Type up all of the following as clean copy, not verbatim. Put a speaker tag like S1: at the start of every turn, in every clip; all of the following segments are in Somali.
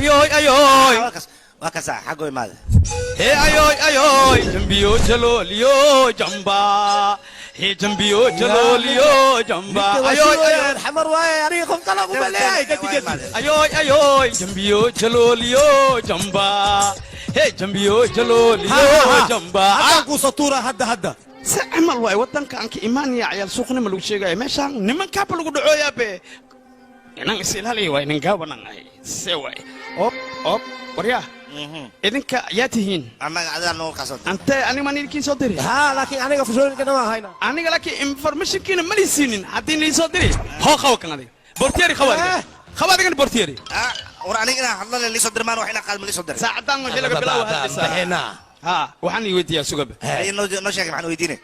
S1: Ayoy ayoy.
S2: Waa kasaa xaggo imaada.
S1: Hee ayoy ayoy, jambiyo jalooliyo jamba, hee jambiyo jalooliyo jamba, ayoy ayoy.
S3: Xamar waaye, aniga qof kale uma leeyahay, gadi gadi.
S1: Ayoy ayoy, jambiyo jalooliyo jamba, hee jambiyo jalooliyo jamba.
S3: Haddaan kuu soo tuura hadda hadda.
S1: Se camal waay wadanka aan ka imaanaya, cayaal suuqnima lagu sheegaya, meeshaan nimankaaba lagu dhacooyaa be. Inan is ilaaliya waay, nin gaabanan ahay se waay. Op op, waryaa, idinka yaa tihiin?
S2: Annaga adigaa nooga kaasoo diray.
S1: Ante aniga maan idinkiin soo diri?
S3: Haa, laakiin aniga fushooyinkana waa hayna.
S1: Aniga laakiin informationkiina ma siinin haddii lii soo diri. Hoo, qawa kan adiga bortieri, qawa adiga, qawa adigana bortieri.
S2: Ah, war aniga inaan hadlana liisoo dirmaan, wax inaan qaadma liisoo diray.
S1: Saacadan wixii laga bilaabo hadlaysaa.
S3: Bixinaa.
S1: Ha, waxaan ii weydiiyaa, sugaba.
S2: Ay, noo sheegay, maxaan weydiinay?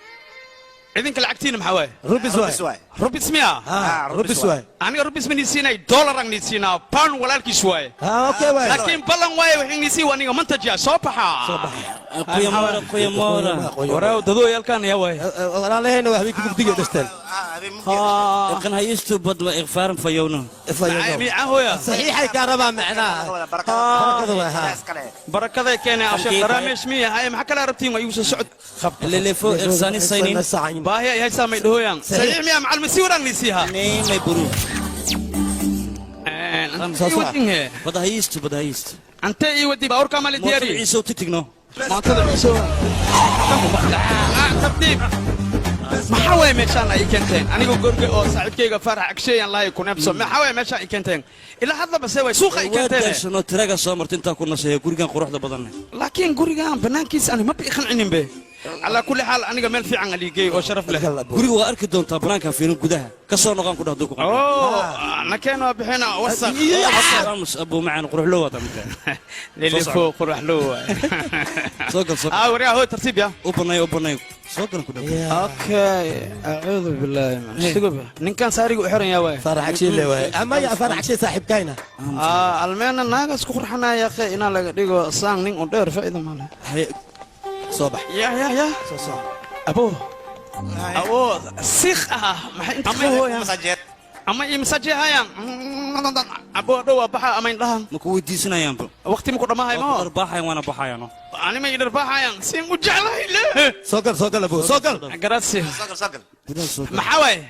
S1: Idinka lacagtiina maxaa waaye?
S3: Rubis.
S2: Rubis
S3: waay.
S2: Waay.
S1: Rubis miya?
S3: Haa, rubis waay.
S1: Aniga rubis ma nii siinay, dollar aan nii siinaa, pound walaalkiis waaye.
S3: Haa, okay waay.
S1: Laakiin ballan waaye, waxay nii sii aniga mantajiya soo baxa.
S3: Soo baxa.
S4: Kuyamora kuyamora.
S1: Waraaw, dadooyalkan yaa waaye?
S3: Walaalahayna waa habeenkii mugdiga dhashteen.
S4: Kan hayistu badma ighfaaran fayowno.
S1: Miicaa hooya?
S3: Saxiixay kaa rabaa macnaha, barakada waay, haa.
S1: Barakaday keenay asheekh daraameesh miya? Haye, maxaa kala rabtiin? Waa igu soo socod.
S4: Lelefo ighsaani saynin.
S1: Baahi ay haysaa may dhahoyaan. Saxiix miya macalin si waraan nii siihaa?
S4: Neymay buru.
S3: Soo soco.
S4: Bada hayistu, bada hayistu.
S1: Ante ii wadi baawrka mali
S4: mootada
S1: diyaari.
S4: Ciisow titigno.
S1: Mootada ciisow, tartiib. Maxaa waye meeshaan ay keenteen? Aniga gorge oo saaxiibkayga Faarax Agsheeyaan lahay ku neebso. Maxaa waye meeshaan ay keenteen? Ilaa hadda base way suuqa ay
S4: waa
S1: keenteen.
S4: daashano tiraga soo marta intaa ku naseeya gurigan quruxda badan leh.
S1: Laakiin gurigan banaankiisa ani ma bi qancinin be. Calaa kulli xaal, aniga meel fiican aliigey oo sharaf leh.
S4: Guriga waa arki doontaa, banaanka fiirin, gudaha ka soo noqon ku dhahdo ku qanci.
S1: Oo nakeen waa bixina wasaq.
S4: Aamus abuu macaan, qurux loo wadaa midka.
S1: Lilifo qurux loo waay.
S4: Soo gal, soo.
S1: Ah, waryaa, hooy, tartiib ya.
S4: U banay, u banay, soo galan ku dhahdo.
S1: Okay, acuudu billaahi min sugaba. Ninkan saariga u xiran yaa waay?
S3: Faarax Agshiin le waay, ama ya Faarax Agshiin saaxiibkayna.
S1: Ah, almeena naagas ku qurxanaya akhe, inaa laga dhigo saan nin u dheer faa'iido male.
S3: Soo bax.
S1: Ya ya ya.
S3: Soo soco.
S1: Abo abo, siikh ah, maxay inta ka hooyaan ama ii masajihayaan? Abo, dhow waa baxa ama indhahan.
S4: Ma ku weydiisanayaanba.
S1: Waqti ma ku dhamaahay?
S4: Waa ku
S1: ma
S4: dharbaaxayan, waana baxayaano.
S1: Ani ma ii dharbaaxayaan siin u jeclahay le.
S3: Soo gal, soo gal abo, soo gal.
S1: Gracias.
S2: Soo gal.
S4: Gudaha soo gal.
S1: Maxaa waaye?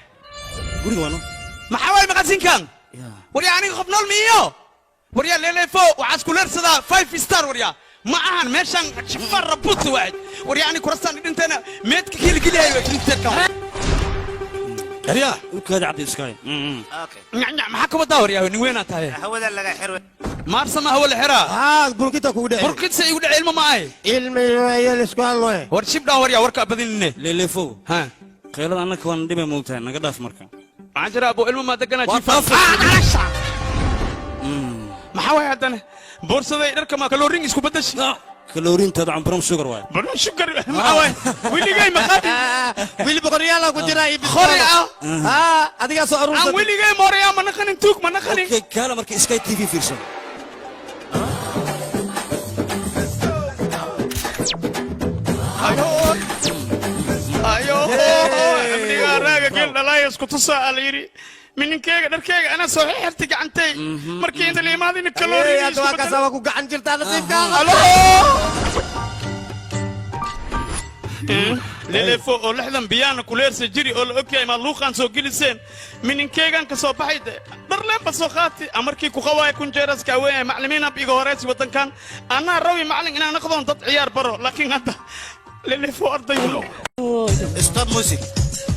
S4: Guriga waano.
S1: Maxaa waaye maqasinkan? Waryaa, aniga qof nool miiyo? Waryaa leleefo, waxaa isku leersadaa five star. Waryaa, ma ahan meeshan shafara but waay. Waryaa, ani kurastaan dhinteena meedka kiligeliyahay waa kiligteedkan.
S3: Aryaa.
S4: Ukaada cabdi iskaay.
S2: Okay.
S1: Nyacnyac, maxaa ka wadaa waryaa? Nin weynaa tahay.
S2: Hawada laga xiro.
S1: Maarsama hawa la xiraa.
S3: Haa, burkita kugu dhece.
S1: Burkidsa igu dhece, ilmo ma ahay.
S3: Ilmi iyo lisku hadloy.
S1: War shibdhaa waryaa, warka badinine.
S4: Lelefow.
S1: Ha.
S4: Qaylada annaka waan dhibay moogtahay, naga dhaaf marka.
S1: Maxaa jira abo? Ilmo maa deganaa?
S4: Waa
S1: jiifa.
S4: dhaaf.
S1: Maxaa waay haddana boorsaday dharka maa kaloorin isku badashi?
S4: Kaloorintaada brown sugar waay.
S1: Brown sugar maxaa waay? Weligay maqaadi.
S3: Wili boqoryaala ku jira iyo
S1: Qori ah.
S3: Haa, adigaa soo
S1: aan
S3: aruursatay.
S1: Weligay mooraya ma naqanin, tuug ma naqanin.
S4: Okay, kaala marka Sky TV fiirsan.
S1: Ayo ayo, amniga raaga geel dhalaaya isku tusaa aa la yidhi. Mininkeyga dharkeyga anaa soo xirtay gacantay markii inta la imaadina kaloorin
S3: Hadda waa kaasa, waa ku gacan jirtaa nasiibkaaga.
S1: Alo lelefo oo 60 biyaana kuleersa jiri oo la ogyahay, maad luuqaan soo geliseen mininkeygan ka soo baxay de dharleenba soo qaati amarkii ku qawaaya kun jeeraska weyn. Maclimiin ab iga horeysi waddankan anaa rawi macalin inaan noqdoon dad ciyaar baro, laakiin hadda lelefo arday.
S2: Stop music.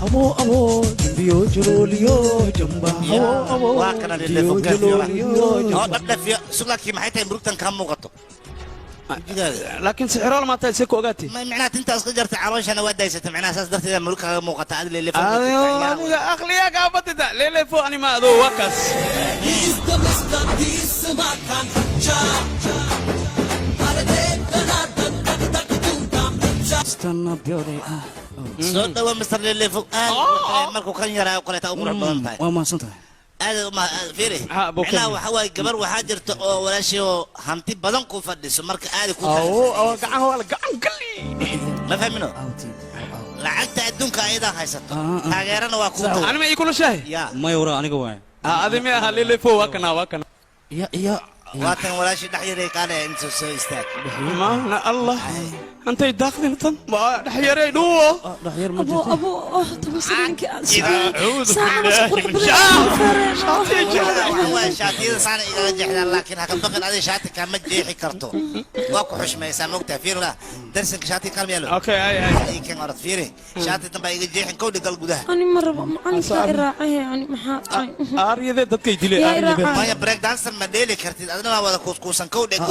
S1: Abo abo, jambiyo jalooliyo jamba, abo abo.
S2: Waa kana lelefo oo dhabdhafiyo suglakii. Maxay tahay murugtan kaa muuqato?
S1: Laakiin sixirool maa tahay, see ku ogaatay?
S2: Ma micnaha tintaas ka jarta, calooshana waa daysata, micnaha saas darteeda murug kaaga muuqata ad lelefo.
S1: Adiga aqliyaa gaabadida lelefo, ani ma adoo waa kaas.
S5: He's the Mr. Decent.
S2: Soo dhawa, Mr. Lelefo. Aad markuu kan yaraa oo kaleeta u qurux badan tahay.
S4: Waa mahadsan tahay.
S2: Aad uma fiiri.
S1: Ha, bukeen.
S2: Micnaha waxaa waaye gabar waxaa jirta oo walaashii oo hanti badan ku fadhiso, marka aadi ku
S1: awo awo, gacan waa la gacan gali.
S2: Ma fahmino, lacagta adduunka ayadaa haysato, taageerana waa ku tahay.
S1: Ani ma ii kula shahay?
S2: Ya.
S4: Maya, waraa aniga waay.
S1: Adi mi aha lelefo, waa kana, waa kana.
S4: Ya ya.
S2: Waatan walaashii dhex yaray, kaalaya, inta soo istaag.
S1: Maana Allah, antay daaqdin tan waa dhexyaray dhuwo.
S4: Dhaxyar ma
S6: abo
S4: jirto.
S6: Abo, oh, 10 sano ninkii aan
S1: Acuudu
S6: sugay saacadaas
S1: billaahi
S6: qurux
S1: min
S6: badan
S1: shaatiga jeexda.
S2: Waxa waaye, shaatiyada saana igaga jeexdaan, laakiin ha ka baqin, adiga shaati kama jeexi karto, waa ku xushmaysaa, mogtahay? Fiirla darsanka shaatiga kalma yaalo.
S1: Okay, ay ay.
S2: Ii kan orod, fiiri, shaati danbaa iga jeexin kowdhi, gal gudaha.
S6: Ani ma rabo, macalinkaa i raacay, ani maxaa tahay?
S1: Aaryadee dadkay dilay.
S6: Yaa
S1: aaryadee.
S6: iraaca.
S2: Maya, break dancer ma dheeli kartid, adna waa wada kuuskuusan kowdhe gudaha.